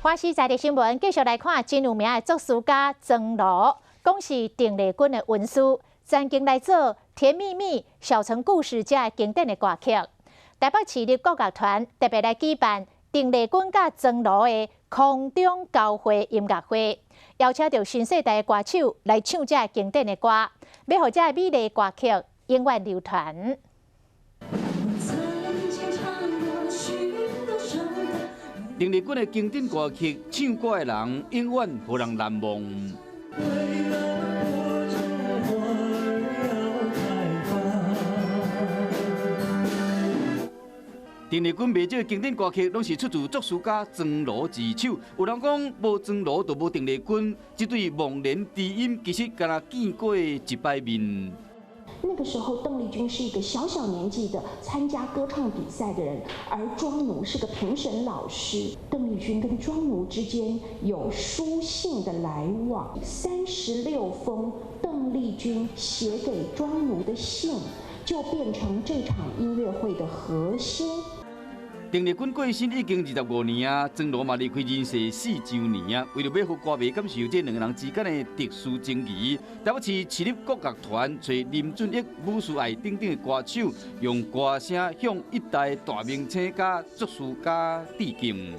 華視在地新聞繼續來看真有名的作詞家莊奴，講是鄧麗君的恩師，曾經來做《甜蜜蜜》《小城故事》這个經典的歌曲。台北市立國樂團特別來舉辦鄧麗君佮莊奴的空中交匯音樂會，邀請著新世代的歌手來唱這个經典的歌，欲予這个美麗歌曲永遠流傳。曾經唱過許多首歌。鄧麗君的經典歌曲《唱歌的人》永遠予人難忘。為了我這花兒要開放。鄧麗君袂少經典歌曲，攏是出自作詞家莊奴之手。有人講，無莊奴就無鄧麗君，這對忘年知音其實敢若見過一擺面。那個時候，鄧麗君是一個小小年紀的參加歌唱比賽的人，而莊奴是個評審老師。鄧麗君跟莊奴之間有書信的來往，36封鄧麗君寫給莊奴的信，就變成這場音樂會的核心。鄧麗君過身已經25年啊，莊奴嘛離開人世4週年啊。為著欲予歌迷感受這兩个人之間的特殊情誼，台北市市立國樂團揣林俊逸、武士愛等等的歌手，用歌聲向一代大明星佮作詞家致敬。